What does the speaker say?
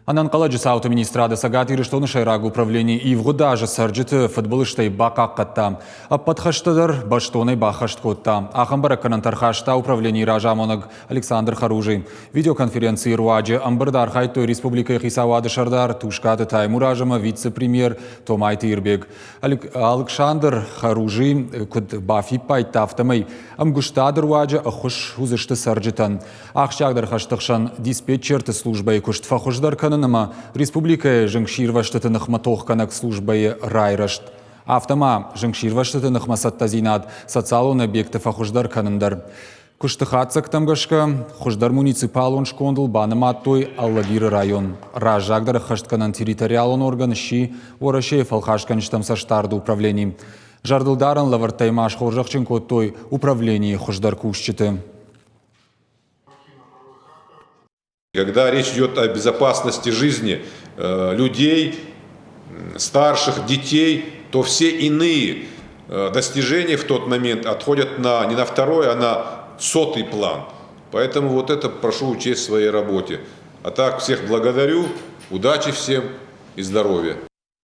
Ӕнӕнхъӕлӕджы цауты министрады Цӕгат Ирыстоны сӕйраг управлени ивгъуыд азы цӕрджыты фыдбылызтӕй бахъахъхъӕдта. Ӕппӕт хӕстӕ дӕр бӕстонӕй баххӕст кодта. Ахӕм бӕрӕггӕнӕнтӕ ӕрхаста управленийы разамонӕг Александр Харужий. Видеоконференцийы руаджы ӕмбырды архайдтой республикӕйы хицауады сӕрдар Тускъаты Таймураз ӕмӕ вице-премьер Томайты Ирбег. Александр Харужий куыд бафиппайдта, афтӕмӕй ӕмгуыстады руаджы ӕххуыс уыдзысты цӕрджытӕн. Ахсджиагдӕр хӕсты хсӕн диспетчерты службӕйы куыст фӕхуыздӕр кӕнын ӕмӕ республикӕйы зынгсирвӕзтыты ныхмӕ тохгӕнӕг службӕйы райрӕзт. Афтӕ ма зынгсирвӕзтыты ныхмӕ цӕттӕдзинад социалон объекты фӕхуыздӕр кӕнын дӕр. Куысты хатдзӕгтӕм гӕсгӕ, хуыздӕр муниципалон скондыл банымадтой Алагиры район. Раззагдӕр ӕххӕстгӕнӕн территориалон орган сси Уӕрӕсейы фӕлхасгӕнджытӕм цӕстдарды управлени. Зӕрдылдарӕн лӕвӕрттӕй ма схорзӕхджын кодтой управленийы хуыздӕр кусджыты. Когда речь идет о безопасности жизни людей, старших, детей, то все иные достижения в тот момент отходят на, не на второй, а на сотый план. Поэтому вот это прошу учесть в своей работе. А так всех благодарю, удачи всем и здоровья.